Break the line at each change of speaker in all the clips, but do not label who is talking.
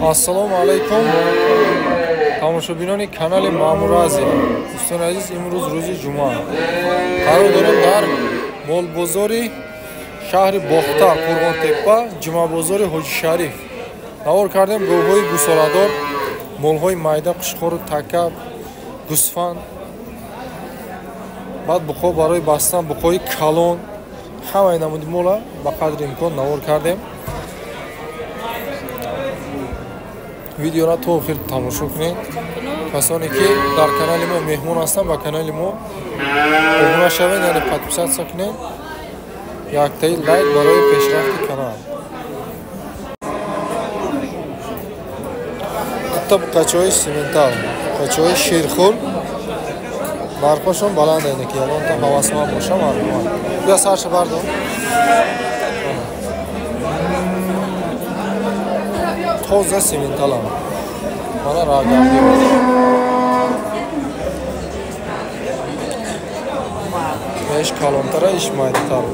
Ассалому алайкум тамошобинони канали Маъмур Азия. Дӯстони азиз, имрӯз рӯзи ҷумъа. Қарор дорем дар молбозори шаҳри Бохтар, Қурғонтеппа, ҷумъабозори Ҳоҷи Шариф. Навор кардем говҳои гӯсоладор, молҳои майда, қушқору така, гӯсфанд, баъд буқо барои бастан, буқои калон, ҳамаи намуди мола ба қадри имкон навор кардем. Видеоро то охир тамошо кунед. Касоне ки дар канали мо меҳмон ҳастанд, ба канали мо обуна шавед, яъне подписаться кунед, яктаи лайк барои пешрафти канал. Дутта буқачаҳои симентал, буқачаҳои ширхӯр, нархҳошон баланд, яъне ки ягонта ҳавасманд боша, марҳамат. Бия сарша бардор. Тоза сименталам. Мана раҳгардӣ. Иш калонтара, иш майдатар.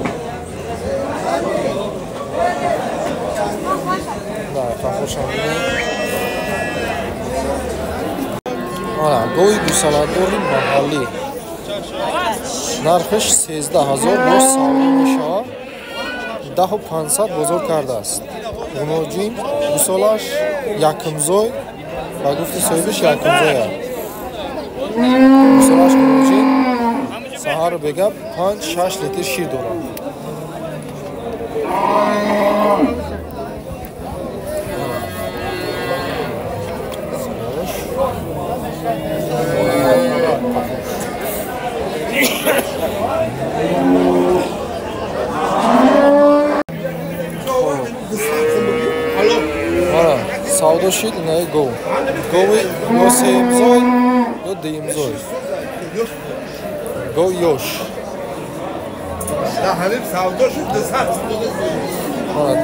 Да, қафошам бинед. Мана гови гӯсаладори маҳаллӣ. Нархаш 13,000 боз савдо мешавад. 10,500 бозор кардааст. Гуноҷин гусолаш якумзой, ба гуфти соҳибиш якумзой аст. Гусолаш гуноҷин саҳару бега 5-6 литр шир дорад. Савдо шид инаи гов. Гови ё сеюмзой, ё дуюмзой. Гов ёш.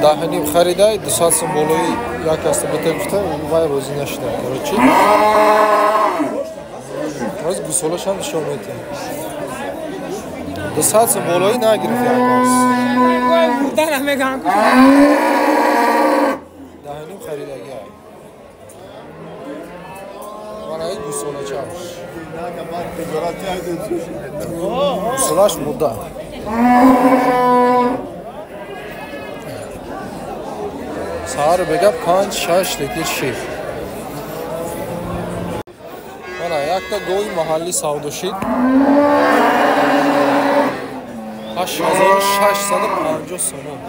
Даҳаним харидай, 200 сум болои як касда бита гуфта, вай розӣ нашуда. Короче, роз гусолашам нишон метиҳам. 200 сум болои нагирифт як кас. Даҳаним харидагиа. Манаи гусолачаш. Гусолаш мудда. Саҳару бега 5-6 литр шир. Мана якта гови маҳаллӣ савдо шид. 8650 сомон.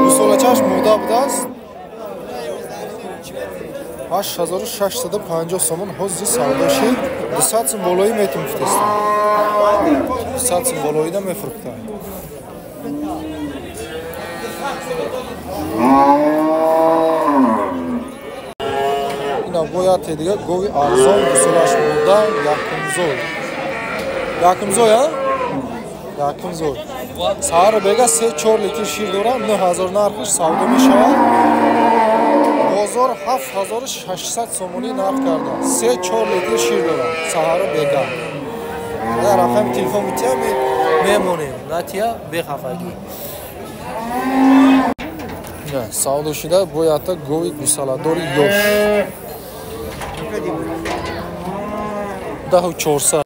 Гусолачаш мурда будааст. 8650 сомон ҳозир савдо шид. 200 сум болоӣ метун гуфтестам. 200 сум болоида мефурӯхтам. Ина бояд дига гови арзон, гусолаш мурда, якумзой. Якумзой, а? Якумзой. Саҳару бега 3-4 литр шир дорад, 9000 нархаш савдо мешавад. Бозор 7600 сомонӣ нарх карда. 3-4 литр шир дорад саҳару бега. Агар рақами телефон бития, мемонем. Натия бехафагӣ. Савдо шуда боядта гови гусаладори ёш. 10400.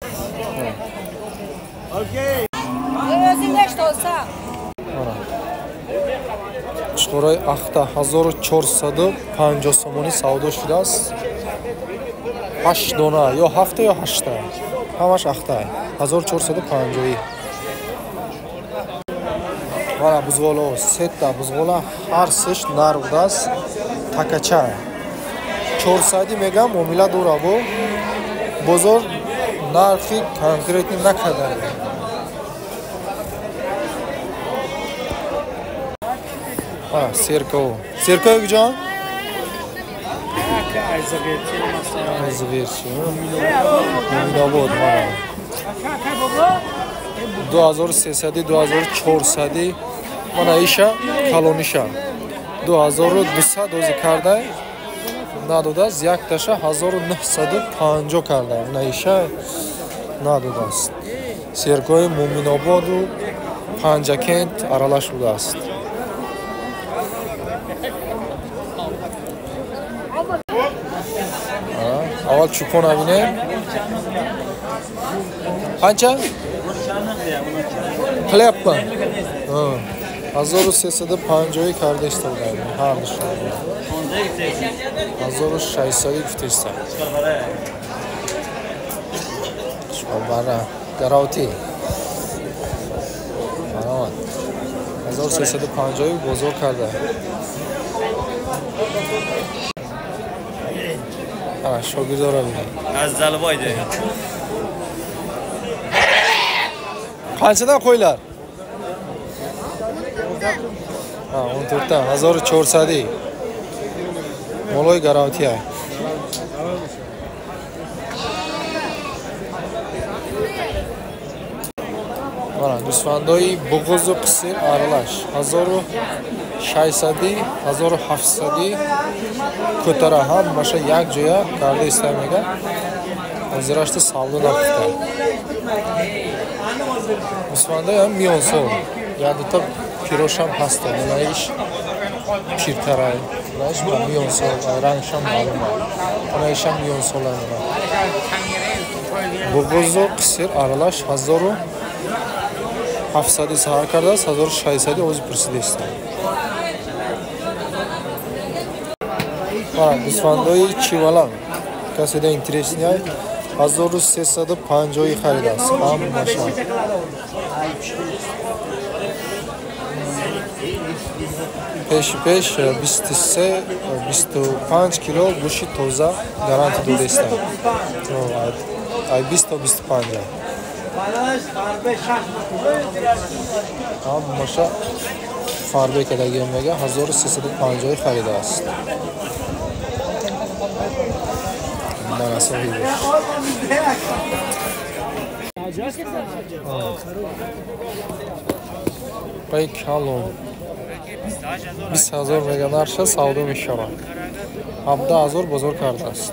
Қушқораи ахта 1450 сомонӣ савдо шудааст. 8 дона ё 7 ё 8 та. Ҳамаш ахта. 1450. Мана бузғолаҳо, сета бузғола ҳар сеш нар будааст. Такача. 400 мегам муомила дора бо бозор нархи конкретни накарда. Серко. Серко куҷо? Айзғирчи. Муминобод мана. 2300, 2400. Мана иша калониша. 2200 ози карда. надодааст, якташа 1950 карда. Наиша надодааст. Сергои Муминободу Панҷакент аралаш будааст. Аввал чӯпона бинем. Қанча? Qilyapman. 1350 карда истодаем. Ҳардушон. 1600 гуфтеста. Шобара гаравти. Марҳамат. 1350 бозор карда. Ана шогирдора бинем.
Аз Залвойда.
Qanchadan qo'ylar? Ha, 14dan 1400. Moloy garantiya. Mana гӯсфандои буғузу қисир аралаш 1600, 1700 кӯтара ҳамаша як ҷоя карда иста мега. Ҳозирашта савдо напухта. Гӯсфандои ҳам миёнсол, як дута пирошам ҳаста. Онаиш пиртарай, онаиш миёнсол, рангшам маълума. Онаишам миёнсола. Буғузу қисир аралаш 1700 саҳар кардааст, 1600 ози пурсидаиста. Гӯсфандои чивалан каседа интересный 1350 харидааст. Ҳамаша. Пеши пеш 23 25 кило гӯшти тоза гарантия додаиста. Ай 20 то 25. Ҳамаша фарбе кардагиам мега 1350 харидааст. Мана соҳибаш. Пай калон 20,000 мега нарша савдо мешавад. 17,000 бозор кардааст.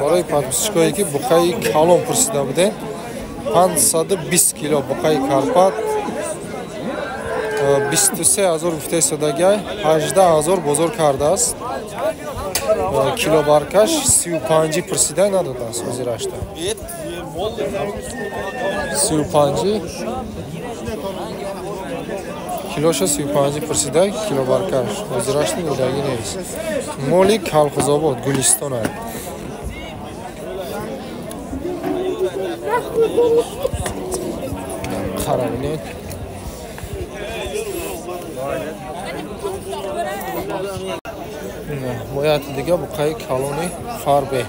Барои подписчикое ки буқаи калон пурсида будем, 520 кило буқаи Карпат 23,000 гуфта истодагиай, 18,000 бозор кардааст. Килобаркаш 35 пурсида надодааст ҳозирашта. 35 килоша 35 пурсида килобаркаш ҳозирашта додагӣ нест. Моли Калхузобод Гулистон аст. Қара бинед. Бояд дига буқаи калони фарбе.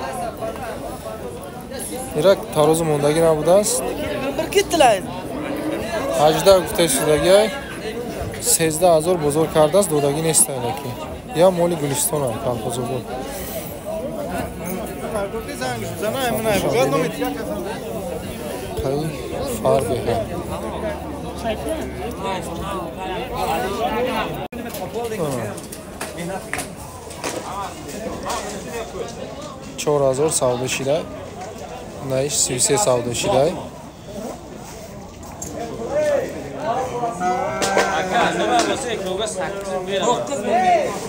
Ирак тарозу мондагӣ набудааст. 18 гуфтаи шудагиай, 13,000 бозор кардааст, додагӣ нест айнаки. Я моли Гулистон ам, Калхозобод. Буқаи фарбе. 4000 савдо шидай, наиш 33 савдо шидай.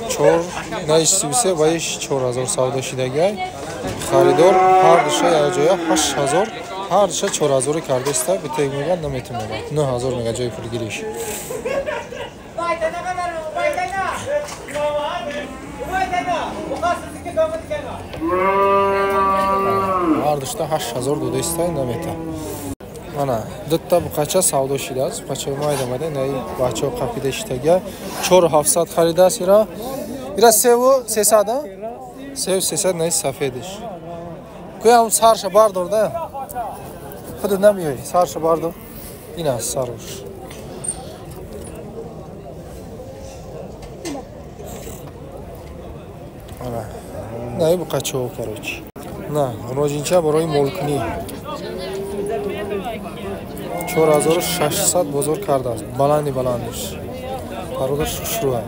Чор наиш 33 ва иш 4000 савдо шидагай. Харидор ҳар душа якҷоя 8000, ҳар душа 4000 кардаиста, битег мегӯяд наметавонад. 9000 мега ҷои пулгириш. Ҳар душта 8000 додаиста намета. Ана дутта буқача савдо шидааст. Буқачаи майда майда наи бачаҳо қапида шитагия. 4700 харидааст ира. Ира 3300 а? 3300 наи сафедиш. Куям сарша бардор да. Худат намеёй, сарша бардор. Ин аст сарош. Ана наи буқачаҳо короче. На, роҷинча барои молкунӣ 4600 бозор кардааст. Баланди баландиш. Пародаш хушрӯа.